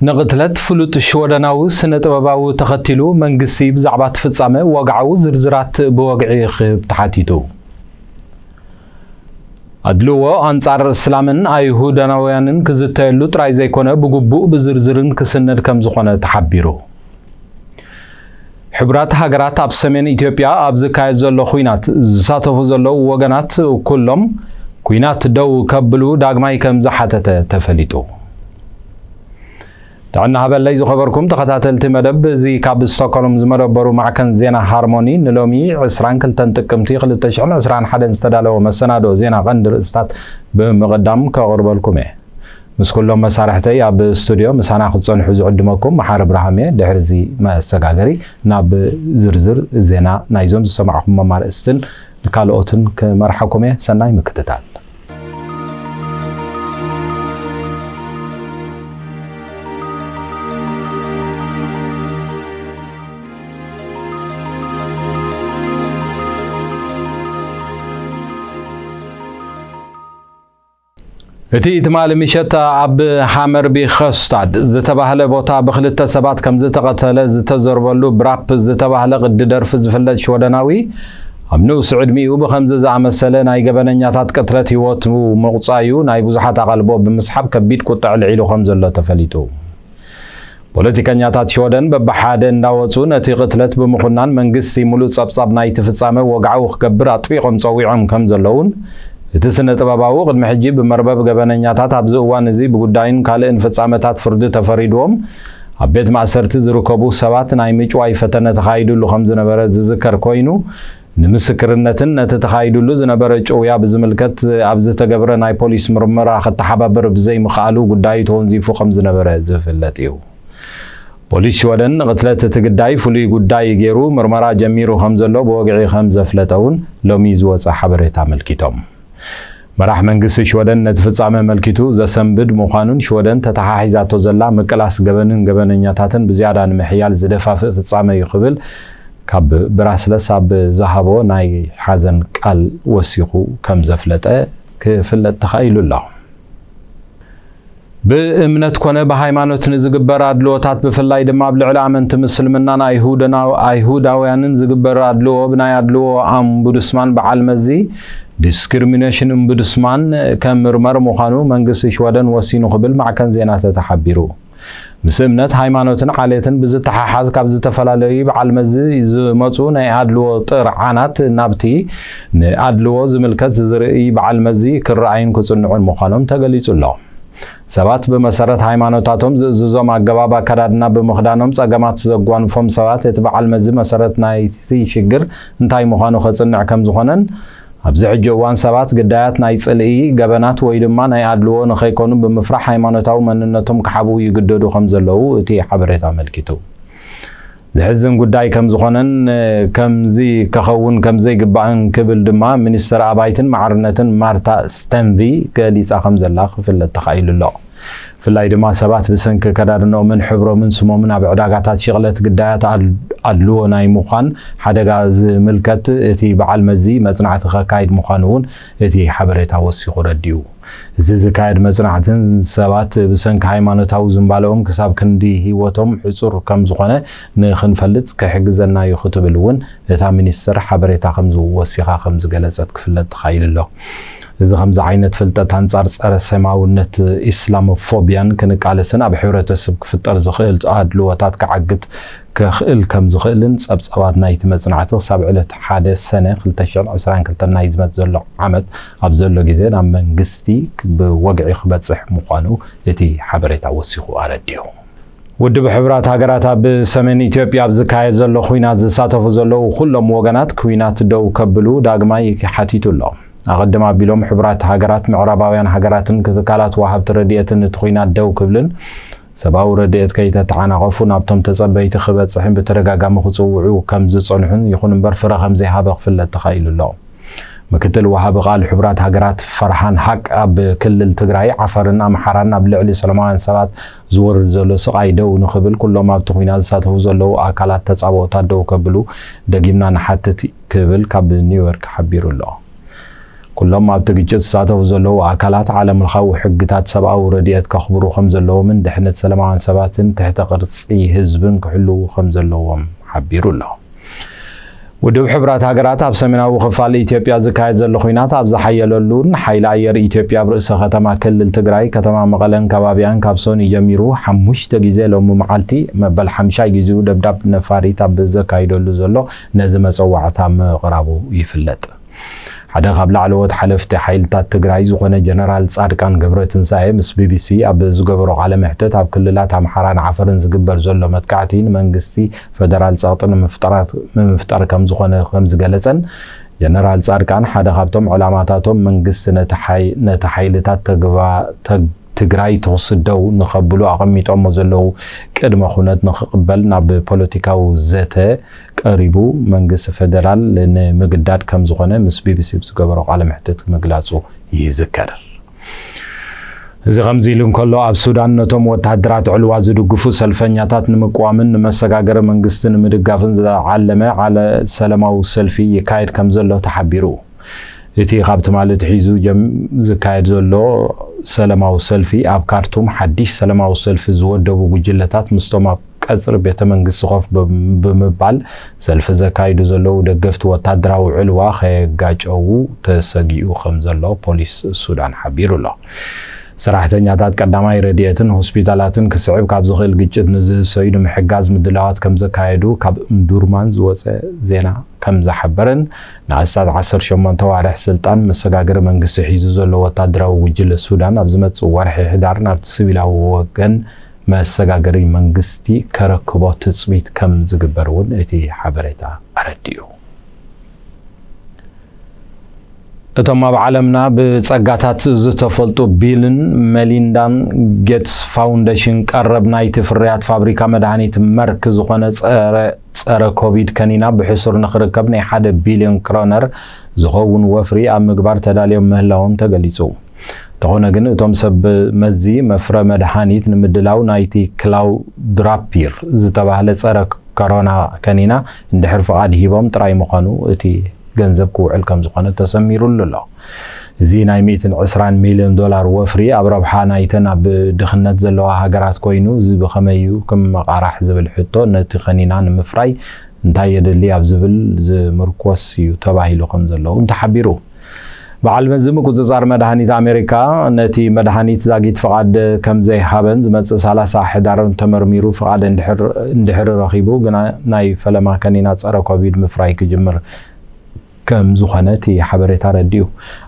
ንቕትለት ፍሉጥ ሽወደናዊ ስነ ጥበባዊ ተኸቲሉ መንግስቲ ብዛዕባ እቲ ፍጻመ ወግዓዊ ዝርዝራት ብወግዒ ክህብ ተሓቲቱ። ኣድልዎ ኣንጻር እስላምን ኣይሁዳናውያንን ክዝተየሉ ጥራይ ዘይኮነ ብግቡእ ብዝርዝርን ክስነድ ከም ዝኾነ ተሓቢሩ። ሕቡራት ሃገራት ኣብ ሰሜን ኢትዮጵያ ኣብ ዝካየድ ዘሎ ኲናት ዝሳተፉ ዘለዉ ወገናት ኩሎም ኲናት ደው ከብሉ ዳግማይ ከም ዝሓተተ ተፈሊጡ። ጥዕና ሃበለይ ዝኸበርኩም ተኸታተልቲ መደብ፣ እዚ ካብ ስቶክሆልም ዝመደበሩ ማዕከን ዜና ሃርሞኒ ንሎሚ ዕስራን ክልተን ጥቅምቲ ክልተ ሽሕን ዕስራን ሓደን ዝተዳለወ መሰናዶ ዜና ቀንዲ ርእስታት ብምቕዳም ከቕርበልኩም እየ። ምስ ኩሎም መሳርሕተይ ኣብ ስቱድዮ ምሳና ክትጸንሑ ዝዕድመኩም መሓሪ ብርሃም እየ። ድሕሪ እዚ መሰጋገሪ ናብ ዝርዝር ዜና ናይዞም ዝሰማዕኹም መማርእስትን ካልኦትን ክመርሓኩም እየ። ሰናይ ምክትታል። እቲ ትማሊ ምሸት ኣብ ሃመርቢ ኸስታድ ዝተባህለ ቦታ ብክልተ ሰባት ከም ዝተቐተለ ዝተዘርበሉ ብራፕ ዝተባህለ ቅዲ ደርፊ ዝፍለጥ ሽወደናዊ፣ ኣብ ንኡስ ዕድሚኡ ብኸምዚ ዝኣመሰለ ናይ ገበነኛታት ቅትለት ህይወቱ ምቑጻዩ ናይ ብዙሓት ኣቓልቦ ብምስሓብ ከቢድ ቁጥዕ ልዒሉ ከም ዘሎ ተፈሊጡ። ፖለቲከኛታት ሽወደን በብሓደ እንዳወጹ ነቲ ቅትለት ብምኹናን መንግስቲ ሙሉእ ጸብጻብ ናይቲ ፍጻመ ወግዓዊ ክገብር ኣጥቢቖም ጸዊዖም ከም ዘለዉን እቲ ስነ ጥበባዊ ቅድሚ ሕጂ ብመርበብ ገበነኛታት ኣብዚ እዋን እዚ ብጉዳይን ካልእን ፍጻመታት ፍርዲ ተፈሪድዎም ኣብ ቤት ማእሰርቲ ዝርከቡ ሰባት ናይ ምጭዋይ ፈተነ ተኻይዱሉ ከም ዝነበረ ዝዝከር ኮይኑ፣ ንምስክርነትን ነቲ ተኻይዱሉ ዝነበረ ጭውያ ብዝምልከት ኣብ ዝተገብረ ናይ ፖሊስ ምርመራ ክተሓባበር ብዘይምኽኣሉ ጉዳዩ ተወንዚፉ ከም ዝነበረ ዝፍለጥ እዩ። ፖሊስ ሽወደን ንቕትለት እቲ ግዳይ ፍሉይ ጉዳይ ገይሩ ምርመራ ጀሚሩ ከም ዘሎ ብወግዒ ከም ዘፍለጠ እውን ሎሚ ዝወጸ ሓበሬታ ኣመልኪቶም። መራሕ መንግስቲ ሽወደን ነቲ ፍጻመ ኣመልኪቱ ዘሰንብድ ምዃኑን ሽወደን ተተሓሒዛቶ ዘላ ምቅላስ ገበንን ገበነኛታትን ብዝያዳ ንምሕያል ዝደፋፍእ ፍጻመ እዩ ክብል ካብ ብራስለስ ኣብ ዝሃቦ ናይ ሓዘን ቃል ወሲኹ ከም ዘፍለጠ ክፍለጥ ተኻኢሉ ኣሎ። ብእምነት ኮነ ብሃይማኖት ንዝግበር ኣድልዎታት፣ ብፍላይ ድማ ኣብ ልዕሊ ኣመንቲ ምስልምናን ኣይሁድና-፣ ኣይሁዳውያንን ዝግበር ኣድልዎ ብናይ ኣድልዎ ኣምቡድስማን በዓል መዚ፣ ዲስክሪሚኔሽን ኦምቡድስማን፣ ከምርመር ምዃኑ መንግስቲ ሽወደን ወሲኑ ክብል ማዕከን ዜና ተተ ሓቢሩ። ምስ እምነት፣ ሃይማኖትን ዓሌትን ብዝተሓሓዝ ካብ ዝተፈላለዩ በዓል መዚ ዝመጹ ናይ ኣድልዎ ጥርዓናት ናብቲ ንኣድልዎ ዝምልከት ዝርኢ በዓል መዚ ክረኣዩን ክጽንዑን ምዃኖም ተገሊጹ ኣሎ። ሰባት ብመሰረት ሃይማኖታቶም ዝእዝዞም ኣገባብ ኣከዳድና ብምኽዳኖም ጸገማት ዘጓንፎም ሰባት፣ እቲ በዓል መዚ መሰረት ናይቲ ሽግር እንታይ ምዃኑ ከጽንዕ ከም ዝኾነን፣ ኣብዚ ሕጂ እዋን ሰባት ግዳያት ናይ ጽልኢ፣ ገበናት ወይ ድማ ናይ ኣድልዎ ንኸይኮኑ ብምፍራሕ ሃይማኖታዊ መንነቶም ክሓብኡ ይግደዱ ከም ዘለዉ እቲ ሓበሬታ ኣመልኪቱ። ዘሕዝን ጉዳይ ከም ዝኾነን ከምዚ ክኸውን ከም ዘይግባእን ክብል ድማ ሚኒስትር ኣባይትን ማዕርነትን ማርታ ስተንቪ ገሊጻ ከም ዘላ ክፍለጥ ተኻኢሉ ኣሎ። ብፍላይ ድማ ሰባት ብሰንኪ ኣከዳድንኦምን ሕብሮምን ስሞምን ኣብ ዕዳጋታት ሽቕለት ግዳያት ኣድ-፣ ኣድልዎ ናይ ምዃን ሓደጋ ዝምልከት እቲ በዓል መዚ መጽናዕቲ ከካይድ ምዃኑ እውን እቲ ሓበሬታ ወሲኹ ረዲኡ። እዚ ዝካየድ መጽናዕትን ሰባት ብሰንኪ ሃይማኖታዊ ዝንባለኦም ክሳብ ክንዲ ህይወቶም ሕጹር ከም ዝኾነ ንኽንፈልጥ ክሕግዘና እዩ ክትብል እውን እታ ሚኒስትር ሓበሬታ ከም ዝወሲኻ ከም ዝገለጸት ክፍለጥ ተኻኢሉ ኣሎ። እዚ ከምዚ ዓይነት ፍልጠት ኣንጻር ጸረ ሰማውነት ኢስላሞፎብያን ክንቃለስን ኣብ ሕብረተሰብ ክፍጠር ዝኽእል ኣድልዎታት ክዓግት ከኽእል ከም ዝኽእልን ጸብጻባት ናይቲ መጽናዕቲ ክሳብ ዕለት ሓደ ሰነ ክልተ ሽሕን ዕስራን ክልተን ናይ ዝመጽእ ዘሎ ዓመት ኣብ ዘሎ ግዜ ናብ መንግስቲ ብወግዒ ክበጽሕ ምዃኑ እቲ ሓበሬታ ወሲኹ ኣረዲኡ። ውድብ ሕቡራት ሃገራት ኣብ ሰሜን ኢትዮጵያ ኣብ ዝካየድ ዘሎ ኲናት ዝሳተፉ ዘለዉ ኩሎም ወገናት ኲናት ደው ከብሉ ዳግማይ ሓቲቱ ኣሎ። ኣቐድም ኣቢሎም ሕቡራት ሃገራት፣ ምዕራባውያን ሃገራትን ትካላት ወሃብቲ ረድኤትን እቲ ኲናት ደው ክብልን ሰብኣዊ ረድኤት ከይተተዓናቐፉ ናብቶም ተጸበይቲ ክበጽሕን ብተደጋጋሚ ክጽውዑ ከም ዝጸንሑን ይኹን እምበር ፍረ ከም ዘይሃበ ክፍለጥ ተኻኢሉ ኣሎ። ምክትል ወሃቢ ቃል ሕቡራት ሃገራት ፈርሃን ሓቅ ኣብ ክልል ትግራይ፣ ዓፋርን ኣምሓራን ኣብ ልዕሊ ሰላማውያን ሰባት ዝወርድ ዘሎ ስቓይ ደው ንኽብል ኩሎም ኣብቲ ኲናት ዝሳተፉ ዘለዉ ኣካላት ተጻብኦታት ደው ከብሉ ደጊምና ንሓትት ክብል ካብ ኒውዮርክ ሓቢሩ ኣሎ። ኩሎም ኣብቲ ግጭት ዝሳተፉ ዘለዉ ኣካላት ዓለምለኻዊ ሕግታት ሰብኣዊ ረድኤት ከኽብሩ ከም ዘለዎምን ድሕነት ሰላማውያን ሰባትን ትሕተ ቅርጺ ህዝብን ክሕልዉ ከም ዘለዎም ሓቢሩ ኣሎ። ውድብ ሕቡራት ሃገራት ኣብ ሰሜናዊ ክፋል ኢትዮጵያ ዝካየድ ዘሎ ኲናት ኣብ ዝሓየለሉን ሓይሊ ኣየር ኢትዮጵያ ኣብ ርእሰ ከተማ ክልል ትግራይ ከተማ መቐለን ከባቢያን ካብ ሰኑይ ጀሚሩ ሓሙሽተ ግዜ ሎሚ መዓልቲ መበል ሓምሻይ ግዜኡ ደብዳብ ነፋሪት ኣብ ዘካይደሉ ዘሎ ነዚ መጸዋዕታ ምቕራቡ ይፍለጥ። ሓደ ካብ ላዕለዎት ሓለፍቲ ሓይልታት ትግራይ ዝኾነ ጀነራል ጻድቃን ገብረትንሳኤ ምስ ቢቢሲ ኣብ ዝገበሮ ቃለ መሕተት ኣብ ክልላት ኣምሓራን ዓፈርን ዝግበር ዘሎ መጥቃዕቲ ንመንግስቲ ፈደራል ጸቕጢ ንምፍጠራት- ንምፍጣር ከም ዝኾነ ከም ዝገለጸን ጀነራል ጻድቃን ሓደ ካብቶም ዕላማታቶም መንግስቲ ነቲ ሓይ- ነቲ ሓይልታት ተግባ- ተግ- ትግራይ ተኹሲ ደው ንኸብሉ ኣቐሚጦሞ ዘለዉ ቅድመ ኩነት ንኽቕበል ናብ ፖለቲካዊ ዘተ ቀሪቡ መንግስቲ ፈደራል ንምግዳድ ከም ዝኾነ ምስ ቢቢሲ ብዝገበሮ ቃለ መሕትት ምግላጹ ይዝከር። እዚ ከምዚ ኢሉ እንከሎ ኣብ ሱዳን ነቶም ወተሃደራት ዕልዋ ዝድግፉ ሰልፈኛታት ንምቅዋምን ንመሰጋገሪ መንግስቲ ንምድጋፍን ዝዓለመ ዓለ ሰላማዊ ሰልፊ ይካየድ ከም ዘሎ ተሓቢሩ። እቲ ካብ ትማሊ ኣትሒዙ ጀም- ዝካየድ ዘሎ ሰላማዊ ሰልፊ ኣብ ካርቱም ሓድሽ ሰላማዊ ሰልፊ ዝወደቡ ጉጅለታት ምስቶም ኣብ ቀጽሪ ቤተ መንግስቲ ኮፍ ብ- ብምባል ሰልፊ ዘካይዱ ዘለዉ ደገፍቲ ወታደራዊ ዕልዋ ከየጋጨዉ ተሰጊኡ ከም ዘሎ ፖሊስ ሱዳን ሓቢሩ ኣሎ። ሰራሕተኛታት ቀዳማይ ረድኤትን ሆስፒታላትን ክስዕብ ካብ ዝኽእል ግጭት ንዝህሰዩ ንምሕጋዝ ምድላዋት ከም ዘካየዱ ካብ እምዱርማን ዝወጸ ዜና ከም ዝሓበረን ንኣስታት ዓሰርተ ሸሞንተ ዋርሕ ስልጣን መሰጋገሪ መንግስቲ ሒዙ ዘሎ ወታደራዊ ጉጅለ ሱዳን ኣብ ዝመጽእ ወርሒ ሕዳር ናብቲ ሲቪላዊ ወገን መሰጋገሪ መንግስቲ ከረክቦ ትጽቢት ከም ዝግበር እውን እቲ ሓበሬታ ኣረዲኡ። እቶም ኣብ ዓለምና ብጸጋታት ዝተፈልጡ ቢልን መሊንዳን ጌትስ ፋውንዴሽን ቀረብ ናይቲ ፍርያት ፋብሪካ መድሃኒት መርክ ዝኾነ ጸረ- ጸረ ኮቪድ ከኒና ብሕሱር ንኽርከብ ናይ ሓደ ቢልዮን ክሮነር ዝኸውን ወፍሪ ኣብ ምግባር ተዳልዮም ምህላዎም ተገሊጹ። እንተኾነ ግን እቶም ሰብ መዚ መፍረ መድሃኒት ንምድላው ናይቲ ክላውድራፒር ዝተባህለ ጸረ ኮሮና ከኒና እንድሕር ፍቓድ ሂቦም ጥራይ ምዃኑ እቲ ገንዘብ ክውዕል ከም ዝኾነ ተሰሚሩሉ ኣሎ። እዚ ናይ ሚእትን ዕስራን ሚልዮን ዶላር ወፍሪ ኣብ ረብሓ ናይተን ኣብ ድኽነት ዘለዋ ሃገራት ኮይኑ እዚ ብኸመይ እዩ ክመቓራሕ ዝብል ሕቶ ነቲ ከኒና ንምፍራይ እንታይ የድሊ ኣብ ዝብል ዝምርኮስ እዩ ተባሂሉ ከም ዘሎ እውን ተሓቢሩ። በዓል መዚ ምቁጽጻር መድሃኒት ኣሜሪካ ነቲ መድሃኒት ዛጊት ፍቓድ ከም ዘይሃበን ዝመጽእ ሰላሳ ሕዳር ተመርሚሩ ፍቓድ እንድሕር- እንድሕር ረኺቡ ግና ናይ ፈለማ ከኒና ጸረ ኮቪድ ምፍራይ ክጅምር ከም ዝኾነ እቲ ሓበሬታ ረዲኡ።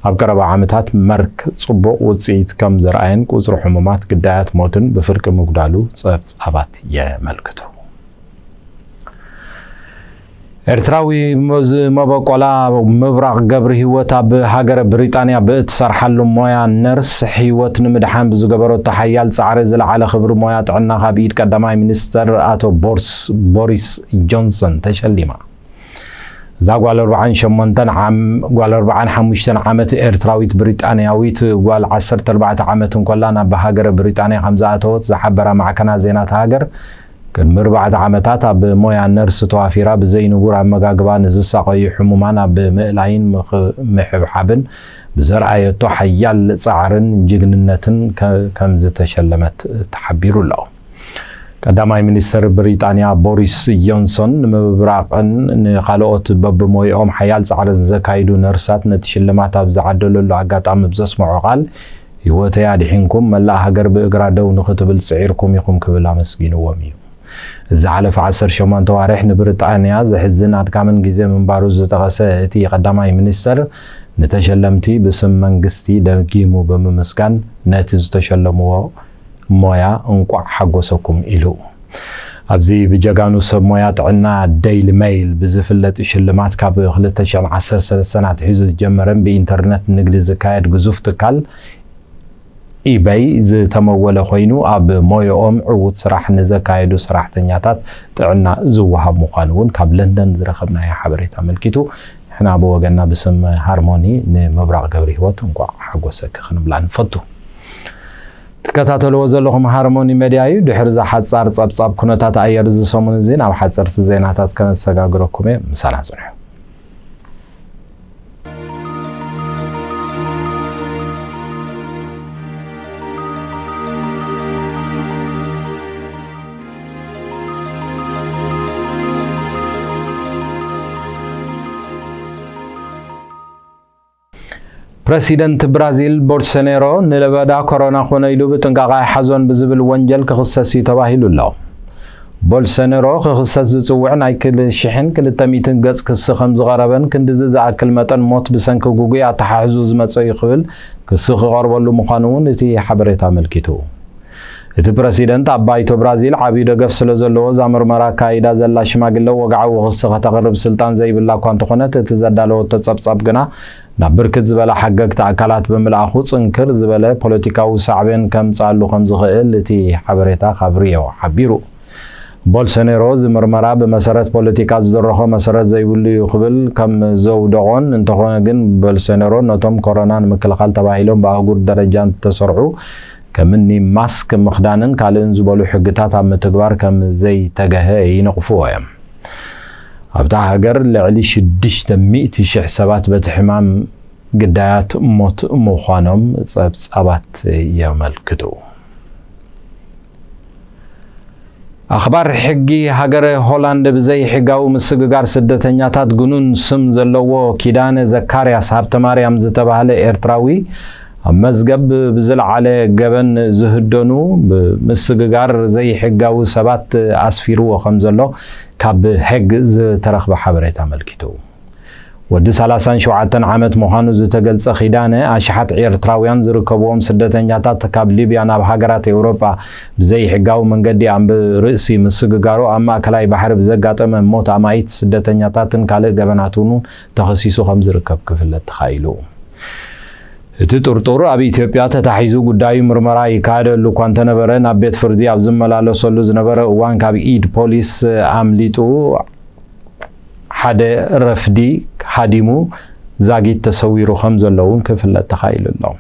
ኣብ ቀረባ ዓመታት መርክ ጽቡቕ ውጽኢት ከም ዘርኣየን ቁጽሪ ሕሙማት ግዳያት ሞትን ብፍርቂ ምጉዳሉ ጸብጻባት የመልክቱ። ኤርትራዊ መዝ- መበቆላ ምብራቕ ገብሪ ህይወት ኣብ ሃገረ ብሪጣንያ ብእትሰርሓሉ ሞያ ነርስ ህይወት ንምድሓን ብዝገበረቶ ሓያል ጻዕሪ ዝለዓለ ክብሪ ሞያ ጥዕና ካብ ኢድ ቀዳማይ ሚኒስተር ኣቶ ቦርስ- ቦሪስ ጆንሰን ተሸሊማ። እዛ ጓል ኣርባዓን ሸሞንተን ዓም- ጓል ኣርባዓን ሓሙሽተን ዓመት ኤርትራዊት ብሪጣንያዊት ጓል ዓሰርተ ኣርባዕተ ዓመት እንኮላ ናብ ሃገረ ብሪጣንያ ከም ዝኣተወት ዝሓበራ ማዕከናት ዜናት ሃገር ቅድሚ ኣርባዕተ ዓመታት ኣብ ሞያ ነርስ ተዋፊራ ብዘይንቡር ኣመጋግባ ንዝሳቐዩ ሕሙማን ኣብ ምእላይን ምኽ- ምሕብሓብን ብዘርኣየቶ ሓያል ጻዕርን ጅግንነትን ከ- ከም ዝተሸለመት ተሓቢሩ ኣሎ። ቀዳማይ ሚኒስተር ብሪጣንያ ቦሪስ ጆንሶን ንምብራቕን ንኻልኦት በብሞይኦም ሓያል ጻዕሪ ዘካይዱ ነርሳት ነቲ ሽልማት ኣብ ዝዓደለሉ ኣጋጣሚ ብዘስምዖ ቃል ህይወተይ ኣድሒንኩም መላእ ሃገር ብእግራ ደው ንኽትብል ጽዒርኩም ኢኹም ክብል ኣመስጊንዎም እዩ። ዝሓለፈ ዓሰርተ ሸሞንተ ዋርሕ ንብሪጣንያ ዘሕዝን ኣድካምን ግዜ ምንባሩ ዝጠቐሰ እቲ ቀዳማይ ሚኒስተር ንተሸለምቲ ብስም መንግስቲ ደጊሙ ብምምስጋን ነቲ ዝተሸለምዎ ሞያ እንቋዕ ሓጎሰኩም ኢሉ። ኣብዚ ብጀጋኑ ሰብ ሞያ ጥዕና ዴይሊ ሜይል ብዝፍለጥ ሽልማት ካብ ክልተ ሽሕን ዓሰርተ ሰለስተን ኣትሒዙ ዝጀመረን ብኢንተርነት ንግዲ ዝካየድ ግዙፍ ትካል ኢበይ ዝተመወለ ኮይኑ ኣብ ሞያኦም ዕዉት ስራሕ ንዘካየዱ ሰራሕተኛታት ጥዕና ዝወሃብ ምዃኑ እውን ካብ ለንደን ዝረኸብናዮ ሓበሬታ ኣመልኪቱ። ንሕና ብወገንና ብስም ሃርሞኒ ንምብራቕ ገብረ ህይወት እንቋዕ ሓጎሰኪ ክንብላ ንፈቱ። ትከታተልዎ ዘለኹም ሃርሞኒ ሜድያ እዩ። ድሕሪ እዛ ሓጻር ጸብጻብ ኩነታት ኣየር እዚ ሰሙን እዚ ናብ ሓጸርቲ ዜናታት ከነሰጋግረኩም እየ። ምሳና ጽንሑ። ፕረሲደንት ብራዚል ቦልሶኔሮ ንለበዳ ኮሮና ኮነ ኢሉ ብጥንቃቐ ኣይሓዞን ብዝብል ወንጀል ክኽሰስ እዩ ተባሂሉ ኣሎ። ቦልሶኔሮ ክኽሰስ ዝጽውዕ ናይ ክልተ ሽሕን ክልተ ሚእትን ገጽ ክሲ ከም ዝቐረበን ክንድዚ ዝኣክል መጠን ሞት ብሰንኪ ጉጉይ ኣተሓሕዙ ዝመጸ እዩ ክብል ክሲ ክቐርበሉ ምዃኑ እውን እቲ ሓበሬታ ኣመልኪቱ። እቲ ፕረሲደንት ኣብ ባይቶ ብራዚል ዓብዩ ደገፍ ስለ ዘለዎ እዛ ምርመራ ኣካይዳ ዘላ ሽማግለ ወግዓዊ ክሲ ከተቕርብ ስልጣን ዘይብላ እኳ እንተኾነት እቲ ዘዳለወቶ ጸብጻብ ግና ናብ ብርክት ዝበላ ሓገግቲ ኣካላት ብምልኣኹ ጽንክር ዝበለ ፖለቲካዊ ሳዕቤን ከምጽኣሉ ከም ዝኽእል እቲ ሓበሬታ ካብ ሪዮ ሓቢሩ። ቦልሶኔሮ እዚ ምርመራ ብመሰረት ፖለቲካ ዝድረኾ መሰረት ዘይብሉ እዩ ክብል ከም ዘውደቖን እንተኾነ ግን ቦልሶኔሮ ነቶም ኮሮና ንምክልኻል ተባሂሎም ብኣህጉር ደረጃ ዝተሰርሑ ከምኒ ማስክ ምኽዳንን ካልእን ዝበሉ ሕግታት ኣብ ምትግባር ከም ዘይተገሀ ይነቕፍዎ እዮም። ኣብታ ሃገር ልዕሊ ሽዱሽተ ሚእቲ ሽሕ ሰባት በቲ ሕማም ግዳያት ሞት ምዃኖም ጸብጻባት የመልክቱ። ኣኽባር ሕጊ ሃገረ ሆላንድ ብዘይሕጋዊ ምስግጋር ስደተኛታት ግኑን ስም ዘለዎ ኪዳነ ዘካርያስ ሃብተማርያም ዝተባህለ ኤርትራዊ ኣብ መዝገብ ብዝለዓለ ገበን ዝህደኑ ብምስግጋር ዘይሕጋዊ ሰባት ኣስፊርዎ ከም ዘሎ ካብ ሄግ ዝተረኽበ ሓበሬታ ኣመልኪቱ። ወዲ ሰላሳን ሸውዓተን ዓመት ምዃኑ ዝተገልጸ ኪዳነ ኣሽሓት ኤርትራውያን ዝርከብዎም ስደተኛታት ካብ ሊብያ ናብ ሃገራት ኤውሮጳ ብዘይሕጋዊ መንገዲ ኣብ ርእሲ ምስግጋሩ ኣብ ማእከላይ ባሕሪ ብዘጋጠመ ሞት ኣማኢት ስደተኛታትን ካልእ ገበናትን እውን ተኸሲሱ ከም ዝርከብ ክፍለጥ ተኻኢሉ። እቲ ጥርጡር ኣብ ኢትዮጵያ ተታሒዙ ጉዳዩ ምርመራ ይካየደሉ እኳ እንተነበረ ናብ ቤት ፍርዲ ኣብ ዝመላለሰሉ ዝነበረ እዋን ካብ ኢድ ፖሊስ ኣምሊጡ ሓደ ረፍዲ ሃዲሙ ዛጊት ተሰዊሩ ከም ዘሎ እውን ክፍለጥ ተኻኢሉ ኣሎ።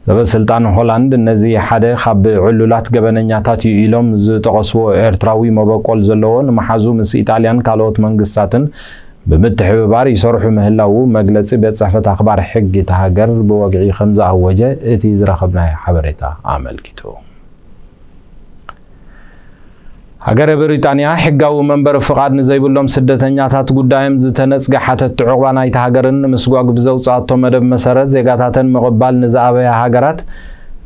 ሰበስልጣን ሆላንድ ነዚ ሓደ ካብ ዕሉላት ገበነኛታት እዩ ኢሎም ዝጠቐስዎ ኤርትራዊ መበቆል ዘለዎ ንመሓዙ ምስ ኢጣልያን ካልኦት መንግስታትን ብምትሕብባር ይሰርሑ ምህላዉ መግለጺ ቤት ጽሕፈት ኣኽባር ሕጊ እታ ሃገር ብወግዒ ከም ዝኣወጀ እቲ ዝረኸብናዮ ሓበሬታ ኣመልኪቱ። ሃገረ ብሪጣንያ ሕጋዊ መንበሪ ፍቓድ ንዘይብሎም ስደተኛታት ጉዳዮም ዝተነጽገ ሓተትቲ ዑቕባ ናይታ ሃገርን ንምስጓግ ብዘውጽኣቶ መደብ መሰረት ዜጋታተን ምቕባል ንዝኣበያ ሃገራት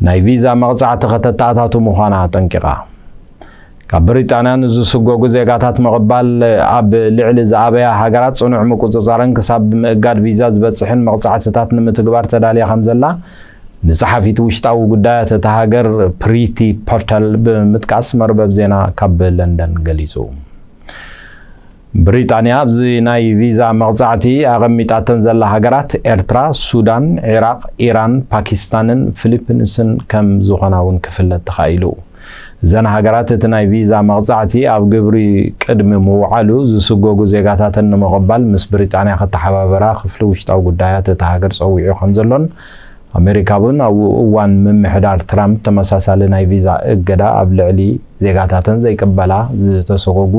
ናይ ቪዛ መቕጻዕቲ ከተተኣታቱ ምዃና ኣጠንቂቓ። ካብ ብሪጣንያ ንዝስጎጉ ዜጋታት ምቕባል ኣብ ልዕሊ ዝኣበያ ሃገራት ጽኑዕ ምቁጽጻርን ክሳብ ምእጋድ ቪዛ ዝበጽሕን መቕጻዕትታት ንምትግባር ተዳልያ ከም ዘላ ንጸሓፊት ውሽጣዊ ጉዳያት እታ ሃገር ፕሪቲ ፓተል ብምጥቃስ መርበብ ዜና ካብ ለንደን ገሊጹ። ብሪጣንያ ኣብዚ ናይ ቪዛ መቕጻዕቲ ኣቐሚጣተን ዘላ ሃገራት ኤርትራ፣ ሱዳን፣ ዒራቕ፣ ኢራን፣ ፓኪስታንን ፊሊፒንስን ከም ዝኾና እውን ክፍለጥ ተኻኢሉ። እዘን ሃገራት እቲ ናይ ቪዛ መቕጻዕቲ ኣብ ግብሪ ቅድሚ ምውዓሉ ዝስጎጉ ዜጋታተን ንምቕባል ምስ ብሪጣንያ ክተሓባበራ ክፍሊ ውሽጣዊ ጉዳያት እታ ሃገር ጸዊዑ ከም ዘሎን ኣሜሪካ እውን ኣብ እዋን ምምሕዳር ትራምፕ ተመሳሳሊ ናይ ቪዛ እገዳ ኣብ ልዕሊ ዜጋታተን ዘይቅበላ ዝተሰጎጉ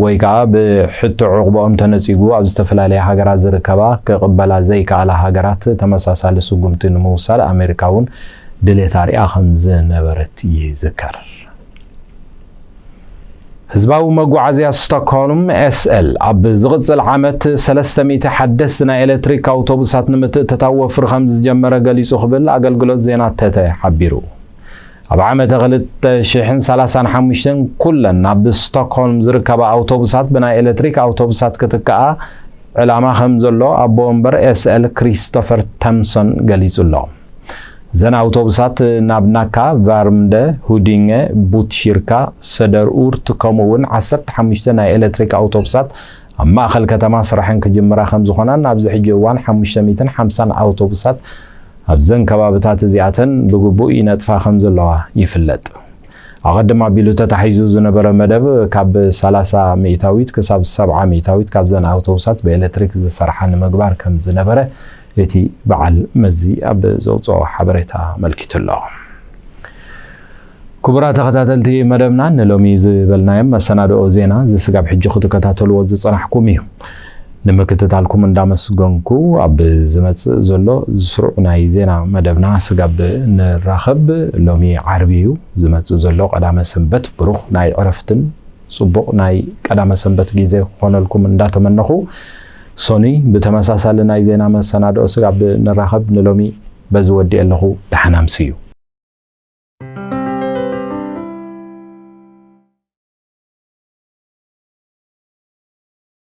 ወይ ከዓ ብሕቶ ዑቕባኦም ተነጺጉ ኣብ ዝተፈላለያ ሃገራት ዝርከባ ክቕበላ ዘይከኣላ ሃገራት ተመሳሳሊ ስጉምቲ ንምውሳድ ኣሜሪካ እውን ድሌት ኣርያ ከም ዝነበረት ይዝከር። ህዝባዊ መጓዓዝያ ስቶክሆልም ኤስኤል ኣብ ዝቕጽል ዓመት ሰለስተ ሚእቲ ሓደስቲ ናይ ኤሌክትሪክ ኣውቶቡሳት ንምትእትታው ወፍሪ ከም ዝጀመረ ገሊጹ ክብል ኣገልግሎት ዜና ተተ ሓቢሩ። ኣብ ዓመተ ክልተ ሽሕን ሰላሳን ሓሙሽተን ኩለን ኣብ ስቶክሆልም ዝርከባ ኣውቶቡሳት ብናይ ኤሌክትሪክ ኣውቶቡሳት ክትከኣ ዕላማ ከም ዘሎ ኣቦ ወንበር ኤስኤል ክሪስቶፈር ተምሶን ገሊጹ ኣሎ። እዘን ኣውቶቡሳት ናብ ናካ፣ ቫርምደ፣ ሁዲንገ፣ ቡትሺርካ፣ ሰደር ኡርት ከምኡ እውን ዓሰርተ ሓሙሽተ ናይ ኤሌክትሪክ ኣውቶቡሳት ኣብ ማእኸል ከተማ ስራሐን ክጅምራ ከም ዝኾናን ኣብዚ ሕጂ እዋን ሓሙሽተ ሚእትን ሓምሳን ኣውቶቡሳት ኣብዘን ከባብታት እዚኣተን ብግቡእ ይነጥፋ ከም ዘለዋ ይፍለጥ። ኣቐድም ኣቢሉ ተታሒዙ ዝነበረ መደብ ካብ ሰላሳ ሚእታዊት ክሳብ ሰብዓ ሚእታዊት ካብዘን ኣውቶቡሳት ብኤሌክትሪክ ዝሰርሓ ንምግባር ከም ዝነበረ እቲ በዓል መዚ ኣብ ዘውፅኦ ሓበሬታ ኣመልኪቱ ኣሎ። ክቡራት ተኸታተልቲ መደብና ንሎሚ ዝበልናዮም መሰናድኦ ዜና እዚ ስጋብ ሕጂ ክትከታተልዎ ዝጸናሕኩም እዩ። ንምክትታልኩም እንዳመስገንኩ ኣብ ዝመጽእ ዘሎ ዝስሩዕ ናይ ዜና መደብና ስጋብ ንራኸብ ሎሚ ዓርቢ እዩ። ዝመጽእ ዘሎ ቀዳመ ሰንበት ብሩኽ ናይ ዕረፍትን ጽቡቕ ናይ ቀዳመ ሰንበት ግዜ ክኾነልኩም እንዳተመነኹ ሶኒ፣ ብተመሳሳሊ ናይ ዜና መሰናድኦ ስጋብ ንራኸብ ንሎሚ በዚ ወዲኤ ኣለኹ። ደሓን ኣምስዩ።